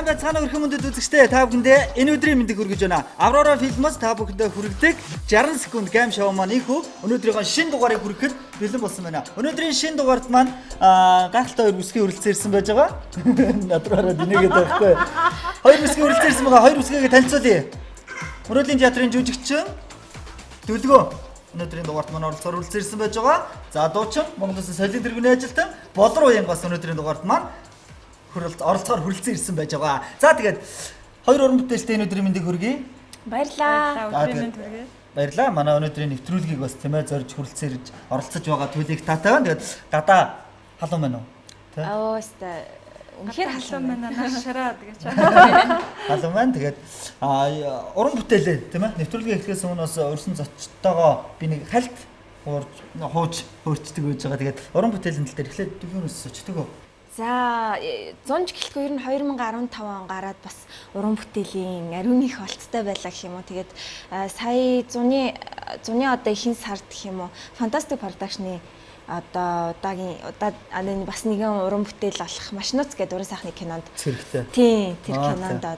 Сайн байцгаана өрхөн мөндөд үзэгчдээ, та бүхэндээ энэ өдрийн мэндийг хүргэж байна. Аврора фильмоос та бүхэндээ хүргэдэг 60 секунд game show маань ийхүү өнөөдрийнхөө шинэ дугаарыг хүргэхэд бэлэн болсон байна. Өнөөдрийн шинэ дугаарт маань гайхалтай хоёр бүсгийн хүрэлцэн ирсэн байж байгаа. Над руу хараад инээгээд байхгүй. Хоёр бүсгийн хүрэлцэн ирсэн байгаа. Хоёр бүсгээгээ танилцуулъя. Мөрөөдлийн театрын жүжигчин Дүлгөө өнөөдрийн дугаарт маань оролцоор хүрэлцэн ирсэн байж байгаа. За, дуучин Монгол Улсын соёлын тэргүүний ажилтан Болор Уянгаас өнөөдрийн дугаарт маань оролцохоор хүрэлцэн ирсэн байж байгаа. За, тэгээд хоёр уран бүтээлтэй энэ өдрийн мэндийг хүргэе. Баярлаа. Өдрийн мэнд хүргэе. Баярлаа. Манай өнөөдрийн нэвтрүүлгийг бас тийм ээ зорж хүрэлцэн ирж оролцож байгаа төлийг таатай байна. Тэгээд гадаа халуун байна уу? Тэ? Аа, өстой. Үнэхээр халуун байна. Нашраа гэж. Халуун байна. Тэгээд уран бүтээлээ тийм ээ нэвтрүүлгийн эхлээс өмнө бас өрсөн зочдтойгоо би нэг хальт хууж хөөрчдөг байж байгаа. Тэгээд уран бүтээлийн тал дээр эхлээд дөрвөнөөс зочдгоо. За, зунж гэлтгүй ер нь 2015 он гараад бас уран бүтээлийн ариун их олцтой байлаа гэх юм уу. Тэгээд сая зуны одоо ихэнх сард гэх юм уу, Fantastic Production-ы одоо удаагийн удаа бас нэгэн уран бүтээл болох Машнууц гэдэг уран сайхны кинонд цэрэгтэй. Тийм, тэр кинонд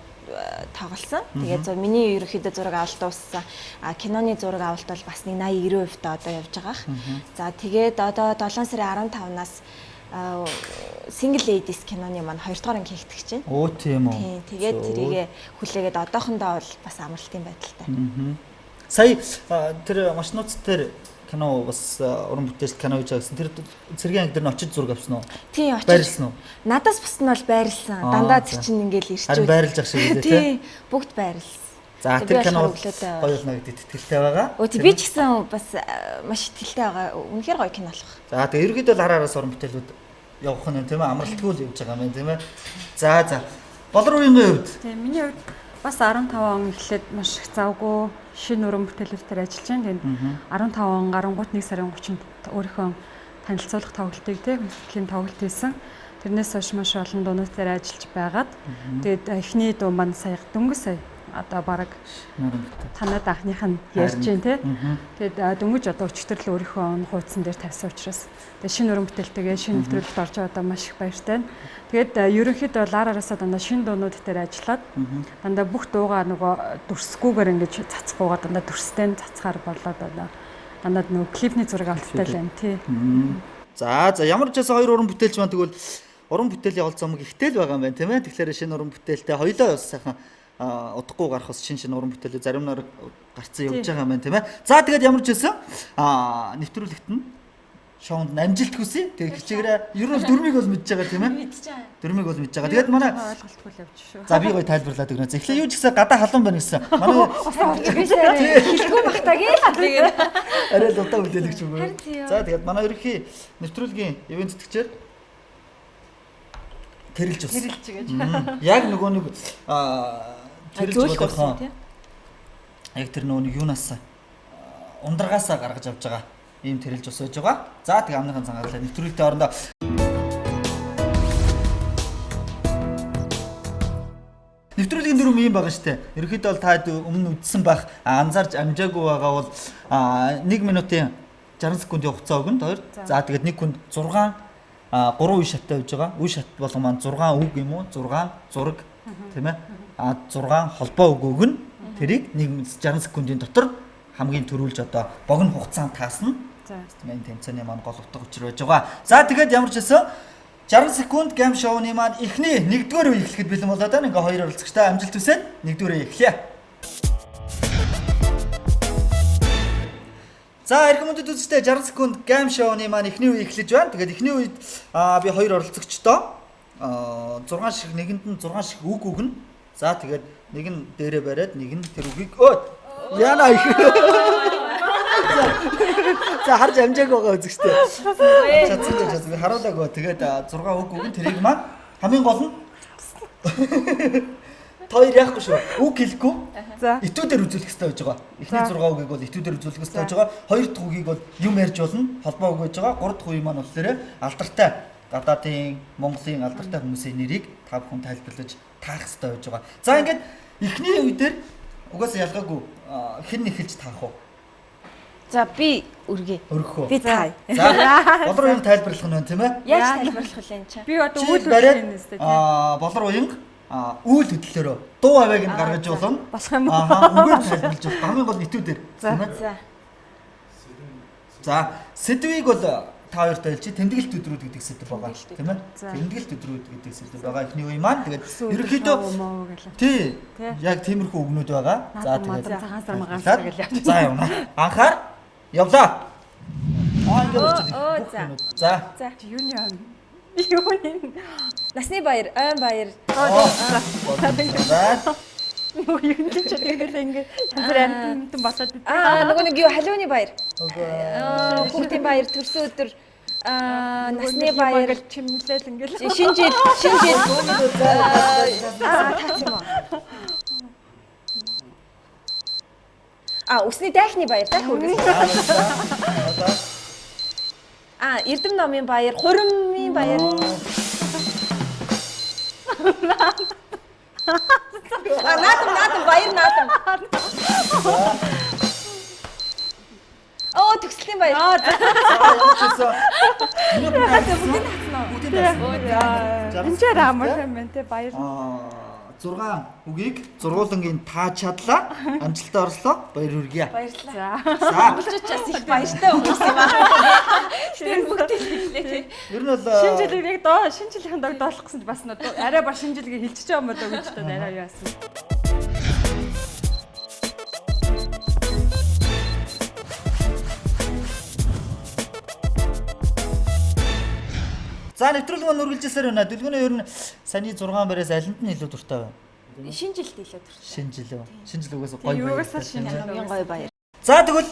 тоглосон. Тэгээд миний ерөнхийдөө зураг авалт дууссан. А киноны зураг авалт бол бас нэг 80 90% та одоо явж байгаа. За, тэгээд одоо 7 сарын 15-наас Single Ladies киноны маань 2 дугаар анги хийгдэх чинь. Өө, тийм үү. Тийм, тэгээд тэрийг хүлээгээд одоохондоо бол бас амралтын байдалтай. Сая тэр Машнууц дээр кино бас уран бүтээлч кино хийж байгаа гэсэн. Тэр цэргийн анги дээр нь очиж зураг авсан уу? Тийм, очиж. Байрлсан уу? Надаас бус нь бол байрлсан. Дандаа тэр чинь ингээл ирчүүд. Харин байрлаж ах шиг үлээ, тийм. Бүгд байрлсан. За, тэр кино гоё болно гэдэгт итгэлтэй байгаа. Өө, би ч гэсэн бас маш итгэлтэй байгаа. Үнэхээр гоё кино болох. За, тэгээ ерөнхийдөө л араас уран бүтээлүүд явах нь тийм ээ амралтгүй л явж байгаа юм тийм ээ. За за. Болор уянгийн хувьд. Тийм, миний хувьд бас 15 он эхлээд маш их завгүй шинэ уран бүтээлүүдээр ажиллаж байна. Тэгээд 15 он гарангуут 1 сарын 30-нд өөрийнхөө танилцуулах тоглолтыг тийм хүндэтгэлийн тоглолт хийсэн. Тэрнээс хойш маш олон дуунуудаар ажиллаж байгаад тэгээд эхний дуу маань сая дөнгөж сая одоо бараг танад анхных нь ярьж байна тий. Тэгээд дөнгөж одоо өчтөр л өөрийнхөө он хуудсан дээр тавьсан учраас тэгээд шинэ уран бүтээлтэйгээ шинэ нэвтрүүлэгт орж байгаа одоо маш их баяртай байна. Тэгээд ерөнхийдөө лар араасаа дандаа шинэ дуунууд дээр ажиллаад дандаа бүх дуугаа нөгөө дүрсгүйгээр ингэж цацхгүйгаа дандаа дүрстэй цацхаар болоод одоо дандаа нөгөө клипний зураг авалттай л байна тий. За за, ямар ч байсан хоёр уран бүтээлч маань тэгвэл уран бүтээлийн ол зомог ихтэй л байгаа юм байна тийм ээ. Тэгэхээр шинэ уран бүтээлтэй хоёлоо бас сайхан удахгүй гарах бас шинэ уран бүтээлээ зарим нар гарцсан явж байгаа юм байна тийм ээ. За, тэгээд ямар ч байсан нэвтрүүлэгт нь шоунд амжилт хүсье. Тэгээд хичээгээрээ ер нь дөрмийг бол мэдж байгаа тийм ээ. Мэдж байгаа. Дөрмийг бол мэдж байгаа. Тэгээд манай ойлголтгүй л явж шүү. За, би гоё тайлбарлаад өгнө. Эхлээ юу ч гэсэн гадаа халуун байна гэсэн. Манай хэлгүй бахтаа гээл тэгээд арай л удаа хүлээлгч үгүй. За, тэгээд манай ерөнхий нэвтрүүлгийн ивент тэтгэгчээр тэрэлж бас. Тэрэлж гэж. Яг нөгөө нэг тэрэлж болох тийм. Яг тэр нөгөө нэг юунаас ундргаасаа гаргаж авч байгаа ийм тэрэлж ус байж байгаа. За, тэгээ амныхан цангарлаа нэвтрүүлэгтээ орондоо нэвтрүүлгийн дүрм ийм байгаа штэ. Ерөнхийдөө бол та өмнө үдсэн байх, анзаарч амжаагүй байгаа бол 1 минутын 60 секундын хугацаа өгнө. Хоёр. За, тэгээд нэг хүнд 6 3 үе шаттай байж байгаа. Үе шат болгон маань 6 үг юм уу? 6 зураг тийм ээ. 6 холбоо үг өгнө. Тэрийг 60 секундын дотор хамгийн түрүүлж одоо богино хугацаанд таасна. За, энэ тэмцээний маань гол утга учир байж байгаа. За, тэгээд ямар ч байсан 60 секунд game show-ны маань эхний нэгдүгээр үе эхлэхэд бэлэн болоод байна. Ингээ хоёр оролцогчтой амжилт хүсээд нэгдүгээр үе эхлэе. За, эрхэм хүндэт үзэгчдээ, 60 секунд game show-ны маань эхний үе эхлэж байна. Тэгээд эхний үед би хоёр оролцогчтой 6 шиг нэгэнд нь 6 шиг үг өгнө. За, тэгээд нэг нь дээрээ бариад нэг нь тэр үгийг яана их. За, харж амжаагүй байгаа үзэгчтэй. Чадсан ч чадсан би харуулаагүй. Тэгээд 6 үг өгнө. Тэрийг маань хамгийн гол нь хоёр яахгүй шүү. Үг хэлэхгүй. Этүүдээр үзүүлэх хэрэгтэй байж байгаа. Эхний 6 үгийг бол этүүдээр үзүүлэх хэрэгтэй байж байгаа. Хоёр дахь үгийг бол юм ярьж болно. Холбоо үг байж байгаа. Гурав дахь үе маань болохоор алдартай гадаадын Монголын алдартай хүмүүсийн нэрийг та бүхэн тайлбарлаж таах хэрэгтэй байж байгаа. За, ингээд эхний үе дээр угаасаа ялгаагүй хэн эхэлж таах вэ? За, би өргөе. Өргөх үү? Би таа. За, Болор уянга тайлбарлах нь байна тийм ээ? Яаж тайлбарлах вэ энэ чинь? Би одоо үйл үйл юм нэстэй тийм. Болор уянга үйл хөдлөлөөрөө дуу авааг нь гаргаж болно. Болох юм уу? Аа, үгээр тайлбарлаж болох. Хамгийн гол нь этюдээр. За. За. За, сэдвийг бол та хоёрт айлчи тэмдэглэлт өдрүүд гэдэг сэдв байгаа, тийм ээ? Тэмдэглэлт өдрүүд гэдэг сэдв байгаа. Эхний үе маань тэгээд ерөнхийдөө тий яг тиймэрхүү үгнүүд байгаа. За, тэгээд цагаан сар магаан сар гэл явж. За, явна. Анхаар явлаа. Аа, ингээд болчихсон. За. За. Юуны юм? Юуны? Насны баяр, ойн баяр. За. Нөгөө юм чи тэгэл ингээд янз бүр амтан болоод идэв. Аа, нөгөө нэг юу халууны баяр. Хүүхдийн баяр, төрсөн өдөр, насны баяр, чимлээл ингээд шинэ жил, шинэ жил. Аа, таац юм уу? Аа, үсний дайхны баяр, дайх үргэлж. Аа, Эрдэм номын баяр, хуримын баяр. Аа, наадам, наадам, баяр наадам. Оо, төгслийн баяр. Аа, за. Бүгдийг татсан уу? Бүгдийг татсан. Энд ч амар юм байна те баяр. Аа, 6 үгийг зургуулангийн тааж чадлаа. Амжилттай орлоо. Баяр хүргье. Баярлалаа. За. Монголчууд бас их баяртай хүмүүс юм аа. Тэр бүгдийг хэллээ тий. Ер нь бол шинэ жилийг яг доо шинэ жилийнхэн дог доолох гэсэн бас арай ба шинэ жилийг хэлчихэж байгаа юм болоо гэж бодоод арай яасан. За, нэвтрүүлэг маань үргэлжилсээр байна. Дүлгөнөө ер нь саяны 6 бариас алинд нь илүү дуртай байна? Шинэ жилд илүү дуртай. Шинэ жил үү? Шинэ жил угаасаа гоё баяр. Угаасаа шинэ жил хамгийн гоё баяр. За, тэгвэл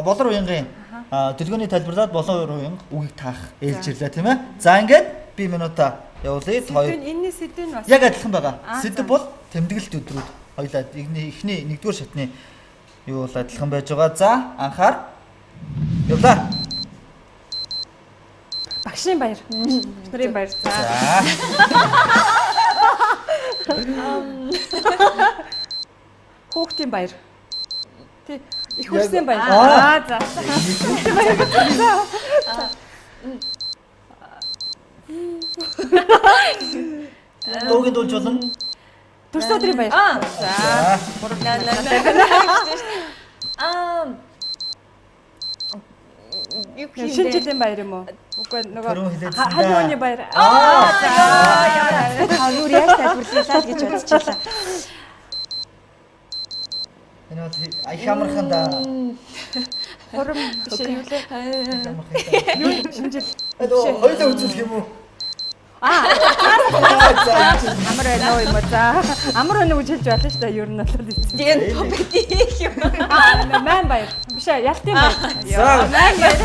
Болор уянгийн дүлгөөний тайлбарлаад Болор уянга үгийг таах ээлжирлээ, тийм ээ? За, ингээд би минута явуулъя. Хоёр. Энэний сэдв нь бас яг адилхан байгаа. Сэдв бол тэмдэглэлт өдрүүд. Хоёлаа эхний нэгдүгээр шатны юу бол адилхан байж байгаа. За, анхаар явлаа. Багшийн баяр. Багш нарын баяр. За. Хүүхдийн баяр. Тий. Их хөрсний баяр. Аа, за. Хүүхдийн баяр. Дуугийн дуулж болно. Төрсөн өдрийн баяр. Аа. За. На на на. Аа. Юу гэх юм бэ? Шинэ жилийн баяр юм уу? Үгүй нөгөө халууны баяр. Аа, за. Та юу яаж тайлбарлалаа гэж бодчихлаа. Энэ бол их амархан да. Хурам биш юу лээ? Юу шинэ жил. Хоёлаа үзүүлэх юм уу? Аа. Амар байна уу юм уу? За. Амар байна уу гэж хэлж байлаа шүү дээ. Ер нь бол эцэг. Тийм победих юм. Аа, маань баяр. Биш ээ, ялтын баяр. За, маань баяр.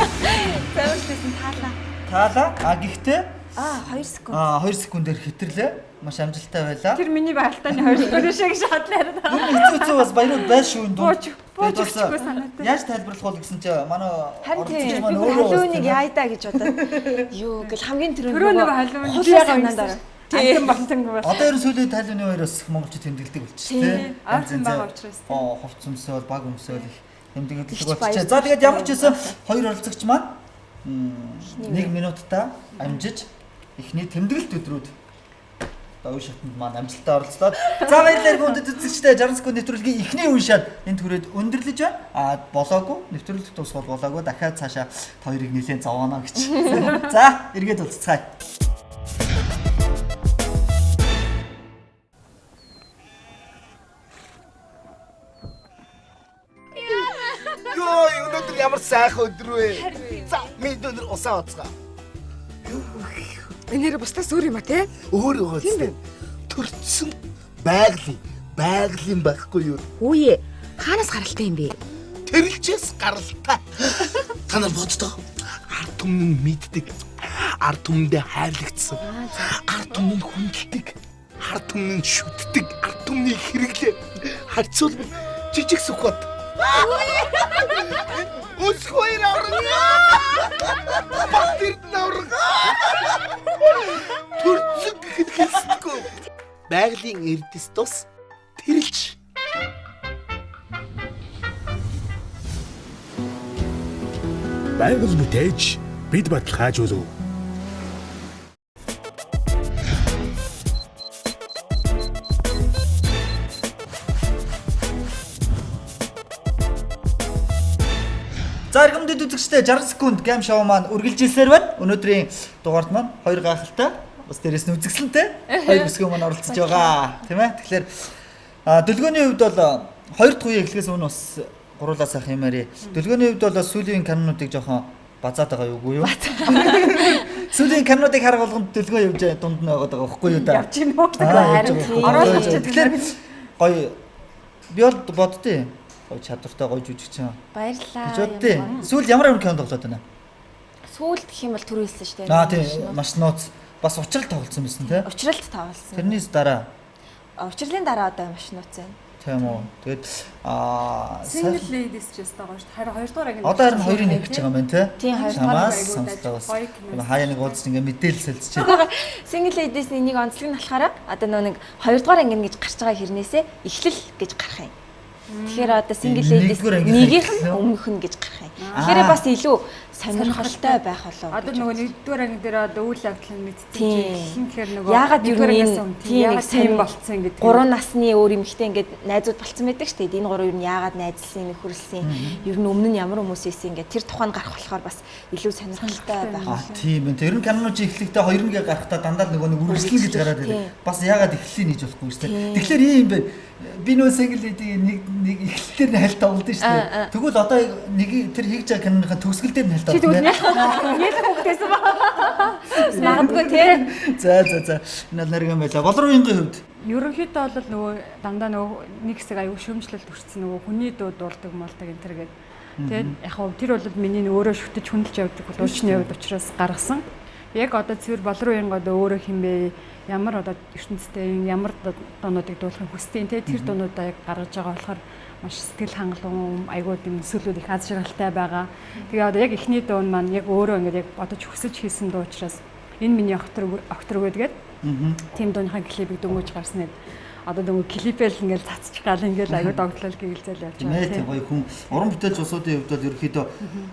Замарлсан таалаа. Таалаа. А гэхдээ Аа, 2 секунд. Аа, 2 секундээр хэтрлээ. Маш амжилттай байлаа. Тэр миний баяртайны 2 секунд шиг шатлаа яриад. Ер нь хэцүү хэцүү бас баярууд байл шүү энэ дунд. Бууж өгчихгүй санаатай. Яаж тайлбарлах бол гэсэн чи манай оролцогч маань өөрөө халууныг яайдаа гэж бодоод юу гэл хамгийн түрүүнд нөгөө халуун хулиа санаанд ороо. Тийм болтонгүй бол. Одоо ер нь сүүлийн тайлбарны хоёроос их монголчууд тэмдэглэдэг болчих тий. Янз байгаа учраас тий. Хувц өмсөөл, баг өмсөөл их тэмдэглэдэг болчих. За, тэгээд ямар ч байсан хоёр оролцогч маань 1 минутта амжиж эхний тэмдэглэлт өдрүүд үе шатанд маань амжилттай оролцлоо. За, баярлалаа хүндэт үзэгчдээ. 60 секунд нэвтрүүлгийн эхний үе шат энд хүрээд өндөрлөж байна. Аа, болоогүй нэвтрүүлэг дуусгал болоогүй дахиад цаашаа та хоёрыг нэлээд зовооно гэж. За, эргээд уулзцгаая. Йоо, өнөөдөр ямар сайхан өдөр вэ? За, миний өндөр усаа уцгаа. Энэ нэр бусдаас өөр юм а те? Өөр өгөөс. Төрцөн байгалийн байхгүй юу? Үе, хаанаас гаралтай юм бэ? Тэрэлжээс гаралтай. Та нар боддоо. Ард түмэн мэддэг. Ард түмэндээ хайрлагдсан. Ард түмэнд хүндэлдэг. Ард түмэнд шүтдэг. Ард түмний хэрэглээ. Харьцуулбал жижиг сүх бод. Өсөх хоёр авраг. Бат эрдэнэ авраг. Төрцөн гэхэд хэлсдэггүй. Байгалийн эрдэс тус тэрэлж. Байгаль бүтээж бид баталгаажуулав. За эргэмдэд үзэгчдээ 60 секунд game show маань үргэлжилсээр байна. Өнөөдрийн дугаард маань хоёр гайхалтай бас дээрэс нь үзэсгэлэнтэй хоёр бүсгүй маань оролцож байгаа. Тийм ээ. Тэгэхээр дөлгөөний хувьд бол хоёр дахь үе эхлэхээс өмнө бас гуруулаа сайхан юм ярий. Дөлгөөний хувьд бол сүүлийн кинонуудыг жоохон базаад байгаа юу үгүй юу? Сүүлийн кинонуудыг харах болгонд дөлгөө явж дунд нь байгаад байгаа байхгүй юу да? Явж гин үү? Харин Ороод авчиад Тэгэхээр гоё би бол боддیں۔ Гоё чадвартай гоё жүжигчин. Баярлалаа. Гэж боддیں۔ Сүүл ямар ямар кино тоглоод байна? Сүүлд гэх юм бол түрүү хэлсэн шүү дээ. Аа тийм маш нууц бас учрал тоглолцсон байсан тий. Учралт тоглосон. Тэрнээс дараа Учрлын дараа одоо маш нууц байна. тийм үү. Тэгээд Single ladies ч ястаа гоё шүү дээ. Харин хоёрдугаар анги. Одоо харин хоёрын нэг гэж байгаа юм байна тий. Тийм, хоёрдугаар Чамаас анги сонсдоо бас. гоё кино. Хаяа нэг уулзсан ингээ мэдээлэл сэлцчихээ. Single ladies-ний нэг онцлог нь болохоор одоо нөө нэг хоёрдугаар анги гэж гарч байгаа хэрнээсээ эхлэл гэж гарах юм. Тэгэхээр одоо single ladies Нэгдүгээр ангийнх нэгийнх нь эхлэл. өмнөх нь гэж гарах юм. Тэгэхээр бас илүү сонирхолтой байх болов. Одоо нөгөө нэгдүгээр анги дээр одоо үйл явдал нь мэдсэн Тийм. чинь эхлэн гэхээр нөгөө Яагаад юу нэгдүгээр нэг ангиас өмнө тийм нэг яагаад тийм болцсон гэдэг. Гурван насны өөр эмэгтэй ингээд найзууд болцсон байдаг шүү дээ. Энэ гурав ер нь яагаад найзлсан, нөхөрлсөн, ер нь өмнө нь ямар хүмүүс байсан ингээд тэр тухайн гарах болохоор бас илүү сонирхолтой байх. А тийм ээ. Тэр нь кинонууд чи эхлэхдээ хоёр нэгэ гарахдаа дандаа л нөгөө нэг үргэлжлэн гэж гараад байдаг. Бас яагаад эхлэлийн хийж болохгүй шүү дээ. Тэгэхээр ийм юм байна. Би нөгөө single lady-ийн нэг нэг эхлэл дээр нь хальт тоглолт шүү дээ. Тэгвэл одоо нэг тэр хийж байгаа киноныхаа төгсгөл дээр нь хальт Чи тэгвэл тоглоно. нялх хүүхдээсэн ба. Магадгүй тий. За за за. Энэ бол нарийн байлаа. Болор уянгийн хувьд Ерөнхийдөө бол нөгөө дандаа нөгөө нэг хэсэг аюу шөмжлөлт өртсөн нөгөө хүний дуу дуулдаг молдог энэ төр гээд. Тэгээд яг хав тэр бол миний өөрөө шүтэж хүндэлж явдаг дуучны хувьд учраас гаргасан. Яг одоо цэвэр болор уянга одоо өөрөө хин бэ? Ямар одоо ертөнцтэй ямар дуунуудыг дуулахыг хүсдэг те тэр дуунуудаа яг гаргаж байгаа болохоор маш сэтгэл хангалуун айгуу тийм төсөөлүүд их аз жаргалтай байгаа. Тэгээ одоо яг эхний дуун маань яг өөрөө ингээд яг бодож хүсэж хийсэн дуу учраас энэ миний огтор огтор гэдгээд тийм дууныхаа клипийг дөнгөж гарсан нэг одоо нөгөө клипэл ингээл цацчих гал ингээл аягүй догтлол гэлзэл явж Тийм ээ тийм гоё хүн уран бүтээлч улсуудын хувьд бол ерөнхийдөө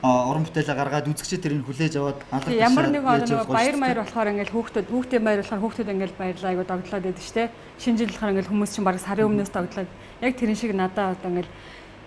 уран бүтээлээ гаргаад үзэгчид тэрийг хүлээж аваад алга Тийм, ямар нэг одоо нөгөө баяр маяр болохоор ингээл хүүхдүүд хүүхдийн баяр болохоор хүүхдүүд ингээл баярлаа аягүй догтлоод байдаг штэ. Шинэ жил болохоор ингээл хүмүүс чинь бараг сарын өмнөөс догтлоод яг тэрэн шиг надаа одоо ингээл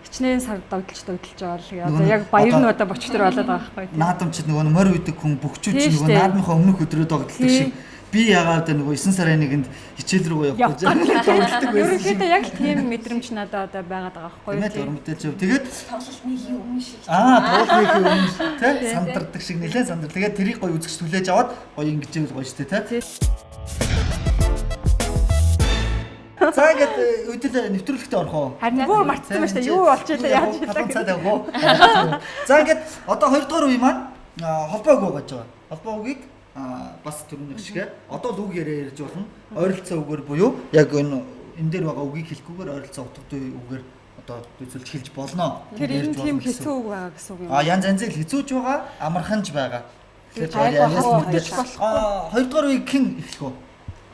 хичнээн сар догтлж догтлж байгаа л тэгээ одоо яг баяр нь одоо бочтор болоод байгаа байхгүй тийм. Наадамчид нөгөө морь үйдэг хүн бөхчүүд Тийм чинь нөгөө штэ. наадмынхаа өмнөх өдрөө догтлдог Тийм. шиг би яагаад вэ нөгөө 9 сарын нэгэнд хичээл рүү явах гэж догтлдог байсан шиг. Ерөнхийдөө яг л тийм мэдрэмж надад одоо байгаад байгаа байхгүй Тийм ээ тийм. уран бүтээлч хувь. Тэгээд Тоглолтны хий өмнө шиг. тоглолтын өмнө тий сандардаг шиг нэлээд сандар. Тэгээд тэрийг гоё үзэгч хүлээж аваад гоё ингэж ивэл гоё штэ тий. За ингээд үдэл нэвтрүүлэгтээ орох уу? Харин бүр мартсан ба штэ юу болчихлоо яаж хийлээ хийлээ. цаад явах уу? За ингээд одоо хоёрдугаар үе маань холбоо үг байгаа жаа. Холбоо үгийг бас түрүүнийх шиг одоо л үг яриа ярьж болно. Ойролцоо үгээр буюу яг энэ энэ дээр байгаа үгийг хэлэхгүйгээр ойролцоо утгатай үгээр одоо төсөөлж хэлж болно. Тэр Ярьж энэ тийм болно гэсэн хэцүү үг байгаа гэсэн үг юм. Янз янзыг хэцүүж байгаа, амарханж байгаа. Тэгэхээр Гайгүй янз хаа мэдээж хоёрдугаар үеийг хэн эхлэх вэ?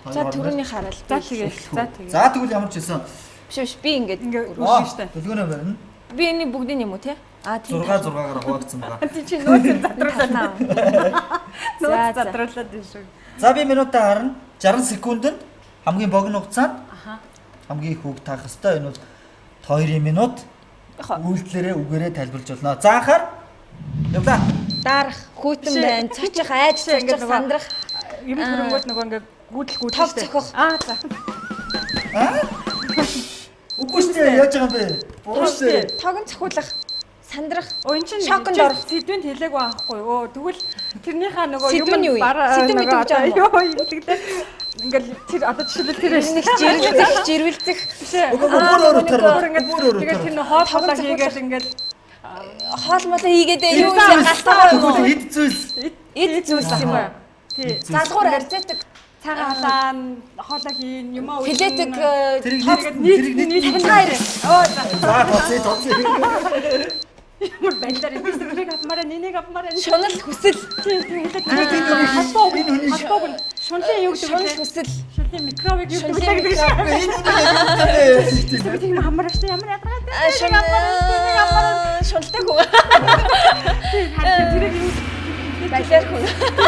За түрүүний харал. За тэгээ. За тэгээ. За тэгвэл ямар ч хэлсэн. Биш биш би ингээд Ингээ Аа, үргэлж штэ. Төлгөөнөө барина. би энэ бүгдийн юм уу те? Аа тийм. 6 6-гаар хуваагдсан байгаа. Тий чи нууц задруулаад. За, Нууц за. задруулаад байна шүү. За би минутаа харна. 60 секундэд хамгийн богино хугацаанд Аха. хамгийн их үг таах ёстой. Энэ бол 2 минут. Яха. Үйлдэлээрээ үгээрээ тайлбарлаж болно. За анхаар явлаа. Дарах, хүйтэн Биш. байна, цочих, айж, Биш, ингээд цочих, нөгөө- сандрах. Юм хөрөнгөд нөгөө ингээ гүйдэл гүйдэл Тог штэ. цохих. Аа за. Үгүй шүү дээ. Яаж байгаа юм бэ? Буруу шүү дээ. Тогон цохиулах, сандрах. Оо эн чинь Шоконд чи орох. Сэдвэнд хэлээгүй байхгүй юу? Өө тэгвэл тэрнийхээ нөгөө Сэдв нь юу юм? Сэдв нөгөө мэдэж байгаа юм одоо юу хэлэглээ. Ингээл тэр одоо жишээлбэл тэр Нэг жирэлцэх, жирвэлцэх, биш ээ. Үгүй үгүй, бүр өөр утгаар Бүр ингээд бүр өөр тэгэл утгаар. тэр нөх хоол Тогон хоолоо цохиулах. хийгээл ингээл хоол молоо хийгээд юу Эд юм зүйлс. галтаа юм уу? Тэгвэл эд зүйлс. Эд зүйлс юм уу? тий Залгуур арзайдаг, цагаан халаан хоолоо хийн юмаа үл хилээдэг, Тэрийг Тэгээд нийт тэрийг нийт нийт цахилгаан ирэх. Оо за За тоцъё тоцъё. ямар байдлаар би тэрийг авмаараа нэнийг авмаараа Шунал хүсэл, тийм тийм хэлээд Энэ хүний холбоог нь шунлын юу гэдэг шунал вэ? хүсэл, Шунлын микробыг юу гэдэг шунлын вэ гэдэг шиг. микроб. Энэ хүний юу гэдэг Би тийм хамаар штэ ямар ядаргаатай. Аа, шуналтай хүн. Тийм харин тэрийг юу Балиар хүн.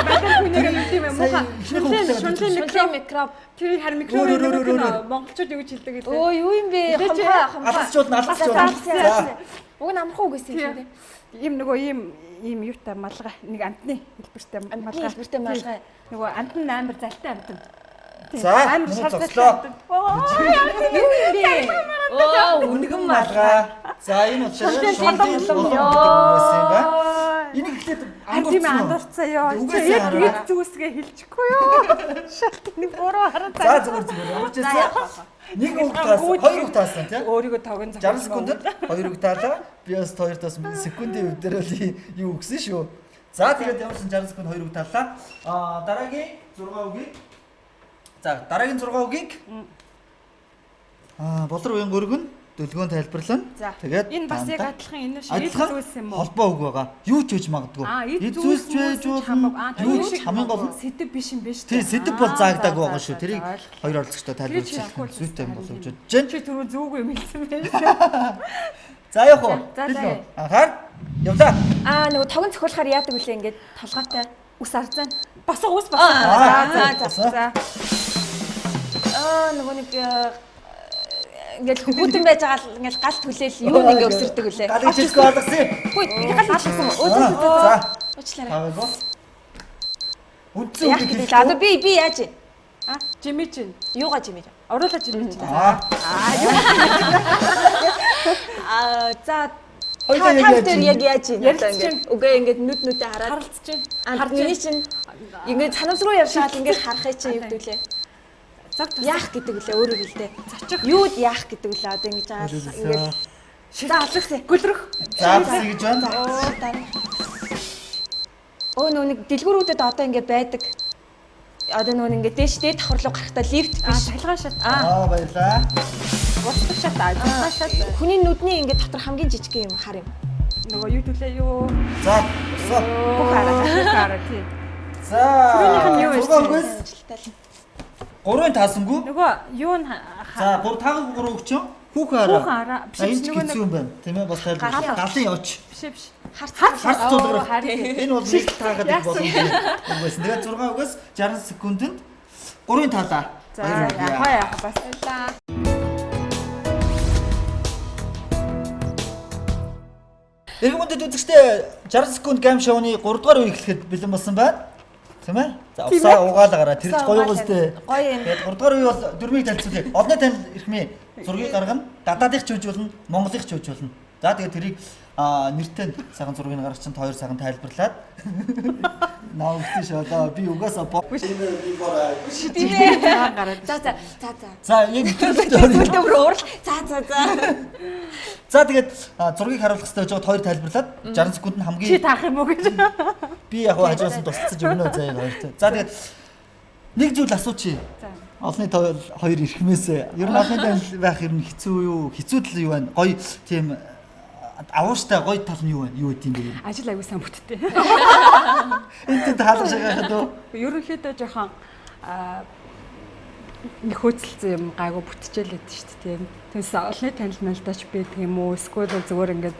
балиар хүнийг юу тийм юм муухай. Сая эхнийхээ Шунлын шунлын Шунлын микроб микроб. тэрийг харин микробыг Өөр, өөр, өөр, өөр. монголчууд юу гэж хэлдэг гэлээ. Өө юу юм бэ? Хэлээч. Хомхой, хомхой. Алдчихвол алдчихвол. За. Уг нь амархан үг гэсэн юм шиг тийм. Ийм нөгөө ийм ийм юутай малгай нэг амтны хэлбэртэй малгай. Хэлбэртэй малгай. Нөгөө амт нь амар залтай амт. За, амар минут шар зогслоо. залтай амт. Юу юм бэ? Оо, Үнэгэн малгай. За, энэ болохоор шунтын улам гэдэг үгээс юм байна. Энийг эхлээд Харин тийм андуурцсан ёо. Чи Үгээс яг хараа. тэгээд зүгсгээ хэлчихгүй юу? Шалт нэг буруу хараа. За, зүгээр зүгээр. Ямар ч байсан. Нэг үг таасан, хоёр үг таасан тийм. Өөрийгөө тогон 60 секундэд хоёр үг таалаа. Би бас хоёр таас секундын үе дээр л юу өгсөн шүү. За тэгээд ямар ч 60 секунд хоёр үг таалаа. Аа дараагийн 6 үгийг За дараагийн 6 үгийг Аа болор уян гөргөн дөлгөөн тайлбарлана. За. Тэгээд Энэ бас яг дандаа адилхан энэ шиг эд адилхан зүйлс юм уу? холбоо үг байгаа. Юу ч хийж магадгүй. Аа, эд Эд зүйлс зүйлс ч байж ч хамаагүй. Аа, болно. Юу тэр ч шиг хамгийн гол нь сэдв биш юм биш тий үү? сэдв бол Аа, заагдаагүй за, байгаа за, шүү. за, Тэрийг ойлголоо. хоёр оролцогчтой Тэр чи тайлбарлаж яахгүй хэлэх зүйтэй юм болов л гэж бодож байна. Чи түрүү зүггүй юм хэлсэн байх. За явах уу? За, за, Бэлэн үү? за. Анхаар явлаа. Аа, нөгөө тогон цохиулахаар яадаг вүлээ ингээд толгойтой. Ус арзан. Босго ус босго. Аа, За, за, за. За. Аа, нөгөө нэг ингээд хүүтэн байж байгаа л ингээд гал түлээл юу нэг ингээд өсөрдөг үлээ. Галыг чилгүй алгасан юм. Үгүй, гал алгасан юм. Өө зөө зөө. За, Уучлаарай. таагаа. Үндсэн Яах үгийг гэдэг хэлэхгүй. л одоо би яаж юм? А, жимэж чинь. Юугаа жимэж? Оруулаа жимэж. Аа, Аа, за Хоёулаа та яг та яаж дээр юм? яг яаж юм? Одоо Ярилцж ингээд үгүй ингээд нүд нүдээ хараад Харалцж чинь. харж миний чинь ингээд санамсруу явшаад ингээд харахыг чинь юу гэдэг лээ? Зог тус. Яах гэдэг лээ өөрөөр хэлдэ. Зочих. Юуд яах гэдэг лээ одоо ингэж байгаа л ингээд за алгасаа. Гөлрөх. За, алгасъя гэж байна. Оо дараа. Өө нөө нэг дэлгүүрүүдэд одоо ингээд байдаг. Одоо нөө ингээд дээш дээд давхар руу гарахдаа лифт А, биш. цахилгаан шат. Аа, баярлаа. Буцдаг шат. А, цахилгаан шат. Хүний нүдний ингээд дотор хамгийн жижиг юм хар юм. Нөгөө юу төлөө юу? За, босоо. Бүх хараа. Бүх хараа тий. За. Түрүүнийх нь юу вэ? Зургаан үгээс Ажилтаа л. гурвын таасангүй. Нөгөө юу н За, гур таагүй гурван үг чинь хүүхэн хараа. Хүүхэн хараа. Биш, За, энэ биш, ч нөгөө хэцүү юм байна. Тийм ээ, бас тайлбарлах. Галын Галын оч. биш биш. Харц Харц тулгарх. Харин тий. Энэ бол нэг таагаад их боломж үг байсан. Тэгээд 6 үгээс 60 секундэд гурвын таалаа. За, Баяр хүргэе. яах вэ яах вэ бас. Эрхэм хүндэт үзэгчдээ 60 секунд гейм шоуны 3 дугаар үе эхлэхэд бэлэн болсон байна. Тийм ээ? За усаа угаалаа гараа. Тэр ч гоё үстэй. Гоё юм. Тэгээд 3 дугаар үе бол дөрмийг танилцуулъя. Олонний танил эрхмийн зургийг гаргана. Гадаадых ч үж болно, Монголых ч үж болно. За тэгээд тэрийг нэртэй нь сайхан зургийг гаргах чинь хоёр сайхан тайлбарлаад наа өгсөн шоолоо. Би угаасаа би бороо. Тийм ээ. Гараад. За за за за. За яг нэвтрүүлэгт орё. Зүйлдээ бүр уурал. За за за. За тэгээд зургийг харуулах хэрэгтэй байж байгаад хоёр тайлбарлаад 60 секунд нь Чи хамгийн таах юм уу гэж. би яг хаа хажуус нь тусалцаж өгнө заа энэ хоёрт. За тэгээд нэг зүйл асуучих. За. Олонний тоо хоёр эрхмээс ер нь олонний танил байх ер нь хэцүү юу? Хэцүү тал юу байна? Гоё тийм авууштай гоё тал нь юу байна? Юу гэдэм бэ? Ажил аягүй сайн бүттэй. Энд тэнд хаалга шагаахад уу? Ерөнхийдөө жоохон нэг хөөцөлцөн юм гайгүй бүтчихээлээд шүү дээ тийм. Тэгээс олонний танил малдаач байдаг юм уу? Эсвэл зүгээр ингээд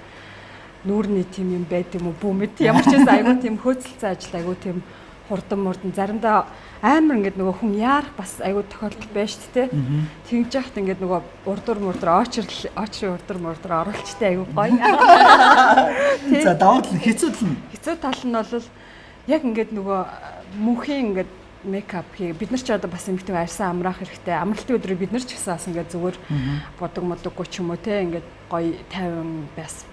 нүүрний тим юм байд юм уу? Бүү мэд. Ямар ч байсан айгүй тийм хөөцөлцөн ажил айгүй тийм хурдан мурдан заримдаа амар ингээд нөгөө хүн яарах бас айгүй тохиолдол байж шүү дээ. Тэгж яхад ингээд нөгөө урдур мурдур очрол очрын урдур мурдур оруулчтай айгүй гоё. За давуу тал нь хэцүү тал нь Хэцүү тал нь бол яг ингээд нөгөө мөнхийн ингээд мейкап хий. Бид нар ч одоо бас эмэгтэй арьсаа амраах хэрэгтэй. Амралтын өдрөө бид нар ч гэсэн бас ингээд зүгээр будаг мудаггүй ч юм уу те ингээд гоё тайван бас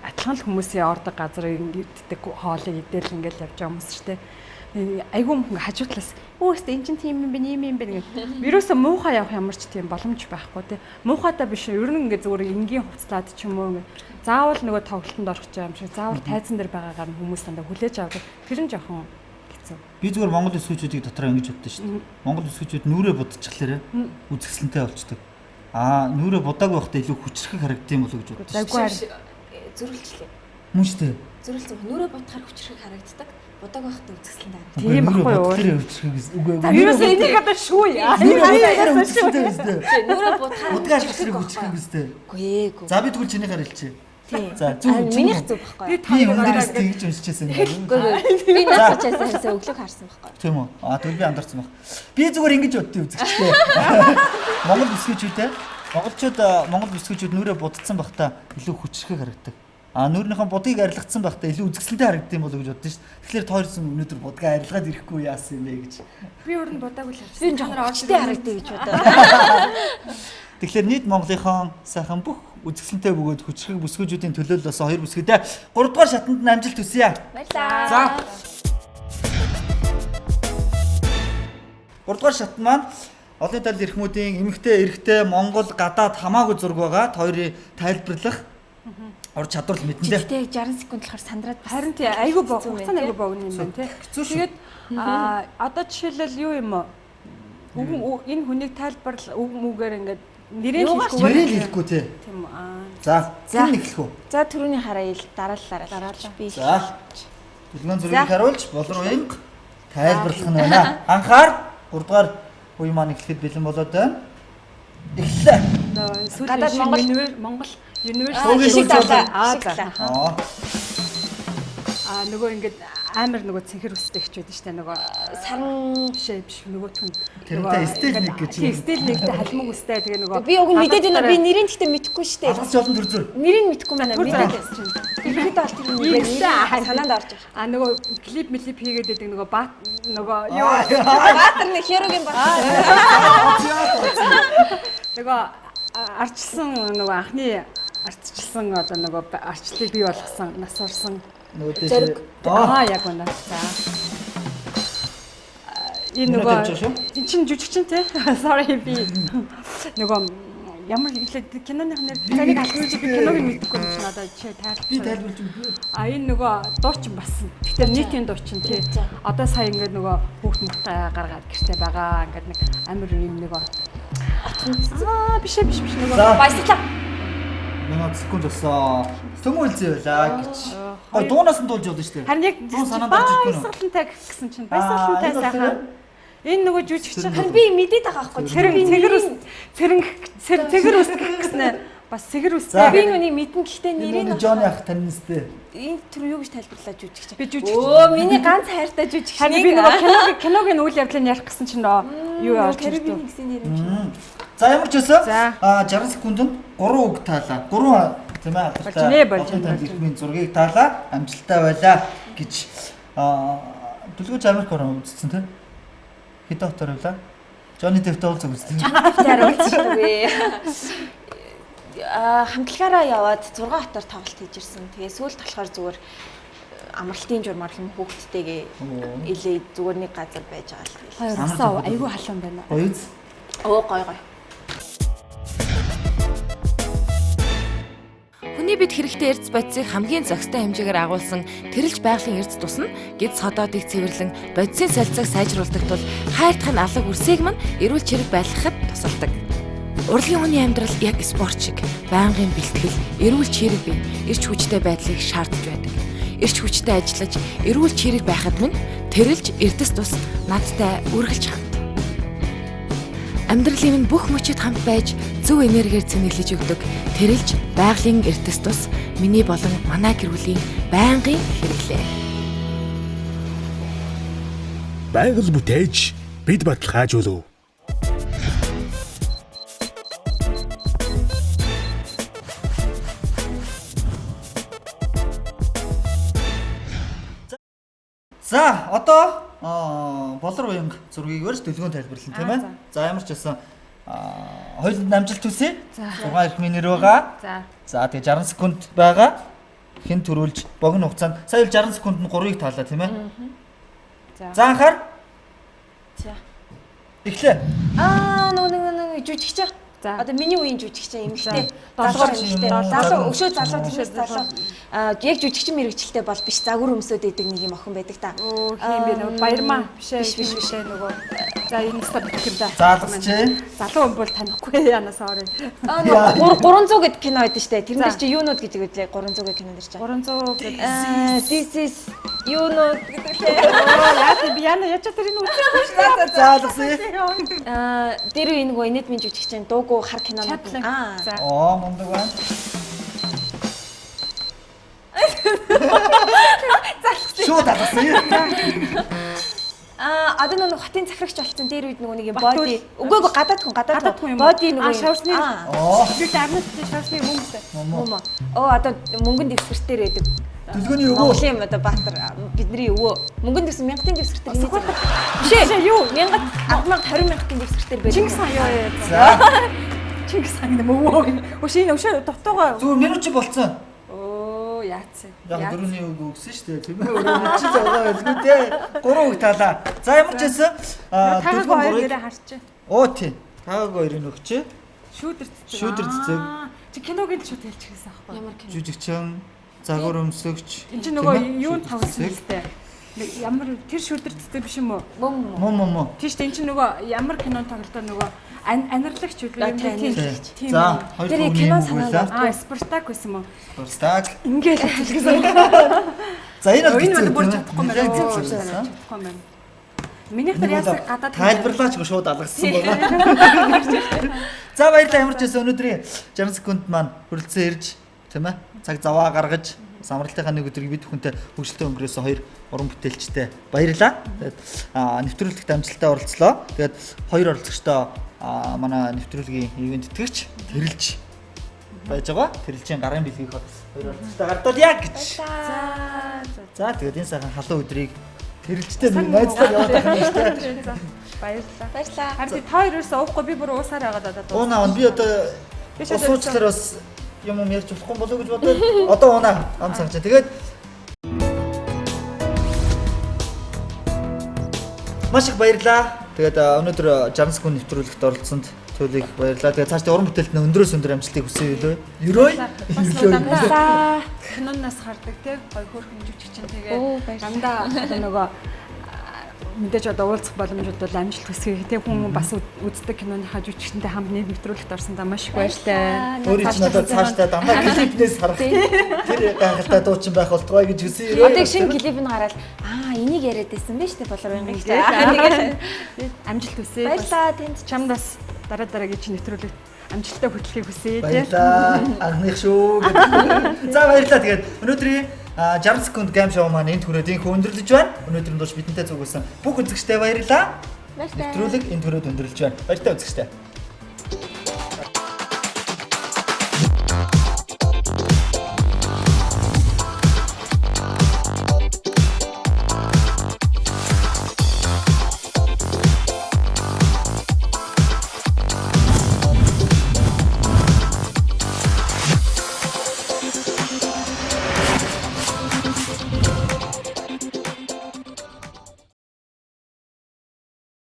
адилхан л хүмүүсийн ордог газар иддэг хоолыг идэл ингээд явж байгаа хүмүүс шүү дээ. Айгүй мөнх ингээд хажуу талаас өөстө эн чинь тийм юм бэ, ийм юм бэ ингээд. Ерөөсө муухай явах ямар ч тийм боломж байхгүй те. Муухайдаа биш ер нь ингээд зүгээр энгийн хувцлаад ч юм уу ингээд заавал нөгөө тоглолтод орох ч юм шиг заавал тайзан дээр байгаагаар нь хүмүүс дандаа хүлээж авдаг. Тэр нь жоохон хэцүү. би зүгээр Монгол өсгөөчүүдийг дотроо ингэж боддоо шүү дээ. Монгол өсгөөчүүд нүрээ бодчихлаарэ үзэсгэлэнтэй болчдөг. Аа нүрээ бодаагүй байхдаа илүү хүчрхэг харагдсан юм болоо гэж боддоо шүү Загвар э, Зүрхэлжлээ. дээ. Мөн шүү дээ. Зүрхэлзэн нүрээ бодохоор хүчрхэг харагддаг. Будаг байхдаа үзэсгэлэнтэй харагддаг. Тийм Нүрээ байхгүй юу? бодохлоор хүчрхэг үгүй. За ерөөсөө энийг одоо шүүе. Нүрээ бодохлоор үзэсгэлэнтэй үстэй. Нүрээ бодохоор Будгаа ашиглахыг хүчрхэг үстэй. Үгүй ээ гүү. За би тэгвэл чинийхээр хэлчихье. Тийм. За зүг Аа, Минийх зүг байхгүй. Би Би өмнө дээрээс тэгж уншижсэн юм байна. Үгүй ээ. Би наад часаа хайсаа өглөөг харсан байхгүй. Тийм үү? Аа тэгвэл би андарсан баг. Би зүгээр ингэж боддیں үзэгчтэй. Монгол бүсгүйчүүдээ монголчууд Монгол бүсгүйчүүд нүрээ будцсан багтаа илүү хүчрхэг харагддаг. А нүүрнийхэн будгийг арилгацсан байхдаа илүү үзэсгэлэнтэй харагдсан болоо гэж боддоо шүү дээ. Тэгэхээр та хоёрсон өнөөдөр будгаа арилгаад ирэхгүй яасан юм бэ гэж. Би өөр нь бодаагүй л Би авчихсан. жоохон хүчтэй харагдъя гэж бодоо. Тэгэхээр нийт Монголынхон сайхан бүх үзэсгэлэнтэй бөгөөд хүчрхэг бүсгүүчүүдийн төлөөлөл болсон хоёр бүсгүйдээ 3 дугаар шатанд нь амжилт хүсье. Баярлалаа. За. 3 дугаар шат маань олон тал эрхмүүдийн эмэгтэй, эрэгтэй, Монгол, гадаад хамаагүй зураг байгаа. Та хоёрын тайлбарлах ур чадвар л мэдэн дээ. Гэхдээ 60 секунд болохоор сандраад бас Харин тий айгүй бог Хэцүү хугацаа нь байна, айгүй богино юм байна тий. Хэцүү шүү. Тэгээд одоо жишээлбэл юу юм бэ? Үгэн энэ хүнийг тайлбарл үг мүгээр ингээд нэрээ Юугаар ч Нэрээ л хэлэхгүй те. Тийм үү. Аа. За, За. хэн эхлэх үү? За түрүүний хараа ил дараалалаараа Дараалал. би За. Дүлгэн зургийг харуулж болор уянг тайлбарлах нь байна. Анхаар 3 дугаар үе маань эхлэхэд бэлэн болоод байна. Эхлэлээ. Нөгөө сүүлийн Гадаад шинэ Монгол- Монгол University Сүүлийн шиг зүйл талаа. Аа Шиг за. талаа. Аа. Аа нөгөө ингээд амар нөгөө цэнхэр үстэй хч байдаг штэ нөгөө Саран биш ээ, биш нөгөөх нь Тэрнтэй стил нэг гэж юм. Стил нэгтэй халимаг үстэй тэгээ нөгөө би уг нь мэдээд байна би нэрийг гэхдээ мэдэхгүй шүү дээ. Алгас олон төр зүр. Нэрийг мэдэхгүй байна. Түр Мэдээд зураг байсан чинь. Ерөнхийдөө бол тэр нэрийг санаанд орж ирэх. А нөгөө клип мэлип хийгээд байдаг нөгөө бат нөгөө юу Баатар нэг херогийн баатар. нөгөө арчилсан нөгөө анхны арчилсан одоо нөгөө арчлыг бий болгосон нас орсон Нөгөө дээш. Зориг. Аа. аа яг үнэ. За. Энэ Нөгөө нөгөө тавьж байгаа шүү. эн чинь жүжигчин те. Sorry би нөгөө ямар хэлээ киноных нэр таныг алхаж би киног нь мэдэхгүй юм чинь одоо чи Би тайлбарлаж. тайлбарлаж өгье. А энэ нөгөө дуучин бас. Гэтэ нийтийн дуучин тий. Одоо сая ингээд нөгөө хүүхд мөхтэй гаргаад гэрте байгаа. Ингээд нэг амар юм нөгөө Аа биш ээ, биш биш нөгөө За. Баясгалаа. Минут секунд болсон. Төмөн үлзээ байлаа гэж. Гой дуунаас нь дуулж явдсан шүү дээ. Харин яг Дуу санаанд орж ирэхгүй нүү? баясгалантай гэсэн чинь Аа, баясгалантай энэ сайхан. болохоор Энэ нөгөө жүжигчин Харин би мэдээд байгаа байхгүй. цэрэн цэгэр ус цэрэн цэгэр ус гэх гэснэ. Бас цэгэр За. устэй. Би нүг мэдэн гэхдээ Энэ нэрийг нөгөө Жоны ах таньстэй. энэ түр юу гэж тайлбарлаа жүжигч. Би жүжигч. Өө миний ганц хайртай жүжигч. Харин би нөгөө киногийн үйл явдлыг ярих гэсэн чинь нөгөө юу орж ирдэг. Карибын гэсэн нэр юм чинь. За ямар ч байсан За. аа 60 секундэд 3 үг таалаа. 3 тийм ээ Болж гинэ, болж Олон гинэ, танд болж эрхмийн зургийг таалаа. Амжилттай байлаа гэж аа Дүлгөөж Америк орон үзсэн тийм. Хэдэн хотоор явлаа? Жони Дептэй уулзах үзсэн. Хариулчихгүй. Аа хамтлагаараа яваад 6 хотоор тоглолт хийж ирсэн. Тэгээ сүүлд болохоор зүгээр амралтын журмаар хэм хүүхдтэйгээ илээ зүгээр нэг газар байж байгаа л тэгэл. Хоёр усаа айгүй халуун байна. Гоё үз. Өө гой гой. Хүний бид хэрэгтэй эрдэс бодисыг хамгийн зохистой хэмжээгээр агуулсан тэрэлж байгалийн эрдэс тус нь гэд содоодыг цэвэрлэн бодисын солилцоог сайжруулдаг тул хайртах нь алга үрсийг мань эрүүл чирэг байлгахад тусалдаг. Урлагийн хүний амьдрал яг спорт шиг байнгын бэлтгэл, эрүүл чирэг бие, эрч хүчтэй байдлыг шаардж байдаг. Эрч хүчтэй ажиллаж, эрүүл чирэг байхад минь тэрэлж эрдэс тус надтай үргэлж хамт. Амьдралын минь бүх мөчид хамт байж зөв энергиэр цэнэглэж өгдөг тэрэлж байгалийн эрдэс тус миний болон манай гэр бүлийн байнгын хэрэглээ. Байгаль бүтээж бид баталгаажуулав. За одоо болор уянг зургийг барьж дэлгүүн тайлбарлана тийм ээ. За ямар ч байсан хоёуланд амжилт хүсье. 6 эрхмийн нэр байгаа. За. За тэгээ 60 секунд байгаа. Хэн төрүүлж богино хугацаанд сая л 60 секундэд 3-ыг таалаа тийм ээ. За. За анхаар. За. Эхлээ. Аа нөгөө нөгөө нөгөө жүжигч. За. Одоо миний үеийн жүжигч эмэгтэй. Долгоор Залуу эмэгтэй. Залуу. Залуу өшөө залуу тиймээс залуу. Аа яг жүжигчин мэрэгчлээ бол биш загвар өмсөд идэг нэг юм охин байдаг та. Өө хин бэ нөгөө баярмаа биш ээ Биш, биш, биш биш нөгөө. За энэ стоп гэх юм да. За алгасчээ. Залуу хүн бол танихгүй яана sorry. Аа нөгөө 300 гэдэг кино байдаг штэ. Тэрэн дээр чи юунууд гэдэг үлээ 300 гэдэг кинон дээр чи. 300 гэдэг. Аа this is юунууд гэдэг лээ. Яа тийм би яана яаж тэр энэ үзээгүй шүү дээ. За алгасъя. Аа дээр үе нөгөө инэдмийн жүжигчин дуугүй хар кинонууд. Chaplin. Аа. За. Оо мундаг байна. Шууд алгасъя. Аа одоо нөгөө хотын захирагч болсон дээр үед нөгөө нэг юм Батүл. боди. Үгүй үгүй гадаад хүн гадаад Гадаад хүн хүн. юм уу? Боди нөгөө Аа, юм. шавсны. Аа, Оо. Би дарнат шавсны хүмүүс. Муу. Мөн үү? Оо одоо мөнгөн дэвсгэртээр байдаг. Дүлгөөний өвөө. Монголын одоо баатар бидний өвөө. Мөнгөн дэвсгэр мянгатын дэвсгэртээр энийг. Биш ээ юу? Мянгат 10 20 мянгатын дэвсгэртээр байдаг. Чингис хаан ёо ёо. За. Чингис хаан гэнэ өвөө. Өш энэ өшөө дутуугаа. Зүгээр минут чи болцсон. Өө яатсан. Яг дөрөвний үг өгсөн шүү дээ. Тийм ээ. Өөрөө чи зовгоо байлгүй дээ. Гурван үг таалаа. За ямар ч байсан Таагааг дөрвөн хоёр гурыг нэрээ харчих. Оо тий. Таагааг хоёрыг өгчээ. Шүүдэр цэцэг. Шүүдэр цэцэг. Аа, Чи киног нь шууд хэлчихсэн аахгүй. Ямар кино? Жүжигчин, загвар өмсөгч. Энд чинь нөгөө тийм ээ? юунд Шүүдэр тоглосон цэцэг. юм бэ? Нэг Ямар тэр шүүдэр цэцэг биш юм уу? Мөн Муу муу муу. Тийм шүү дээ. Энд чинь нөгөө ямар кинонд тоглолтоо нөгөө анирлагч үү юм Тийм, тийм. Тий. Тийм. За, хоёр Тэр түүний кино үг санаанд байлаа. Аа, Спартак байсан мó. Спартак. Ингээл хэлчихсэн. За энэ бол Энэ хэцүү, бол бүр тийм ээ? чадахгүй Нэлээд мэн. хэцүү байсан. Чадахгүй мэн. Минийх тэр яасан гадаад тайлбарлаач гоо шууд алгассан байна. За баярлалаа ямар ч байсан өнөөдрийн 60 секунд маань хүрэлцэн ирж тийм ээ цаг заваа гаргаж бас амралтынхаа нэг өдрийг бид бүхэнтэй хөгжилтэй өнгөрөөсөн хоёр уран бүтээлчтэй баярлалаа. Тэгээд нэвтрүүлэгт амжилттай оролцлоо. Тэгээд хоёр оролцогчтой манай нэвтрүүлгийн ивент тэтгэгч тэрэлж байж байгаа. Тэрэлжийн гарын бэлгийг хоёр оролцогчтой гардуулъя гэж. За тэгээд энэ сайхан халуун өдрийг тэрэлжтэй нэг найзтайгаа яваад байх юм шүү дээ. За, Баярлалаа. Баярлалаа. Харин та хоёр ерөөсөө уухгүй би бүр уусаар байгаад одоо. Уунаа би одоо Би шал ус уучлаар бас юм юм ярьж болохгүй болов уу гэж бодоод одоо уунаа ам цааш. Тэгээд маш их баярлалаа. Тэгээд өнөөдөр 60 секунд нэвтрүүлэгт оролцсонд төлөйг баярлалаа. Тэгээд цаашдаа уран бүтээлд нь өндрөөс өндөр амжилтыг хүсье юу? Ерөөе. Бас дандаа киноноос хардаг те гой хөөрхөн жүжигчин тэгээ Оо, баярлалаа. дандаа одоо нөгөө мэдээж одоо уулзах боломжууд бол амжилт хүсье те хүн бас үздэг киноныхаа жүжигчэнтэй хамт нэг нэвтрүүлэгт орсондоо маш их баяртай. Өөрийн чинь одоо цаашдаа дандаа клипнээс харах тэр гайхалтай дуучин байх болтугай гэж хүсье юу? Одоо шинэ клип нь гараад аа энийг яриад байсан биз дээ болор байнгын гэж. Тэгээд Амжилт хүсье. Бас баярлалаа танд ч. Чамд бас дараа дараагийн чинь нэвтрүүлэгт амжилттай хөтлөхийг хүсье те. Баярлалаа. Анхных шүү гэдэг. За баярлалаа. Тэгээд өнөөдрийн 60 секунд гейм шоу маань энд хүрээд инх өндөрлөж байна. Өнөөдрийн турш бидэнтэй зүгүүлсэн бүх үзэгчтэй баярлалаа. Баярлалаа. Нэвтрүүлэг энд хүрээд өндөрлөж байна. Баяртай үзэгчтэй.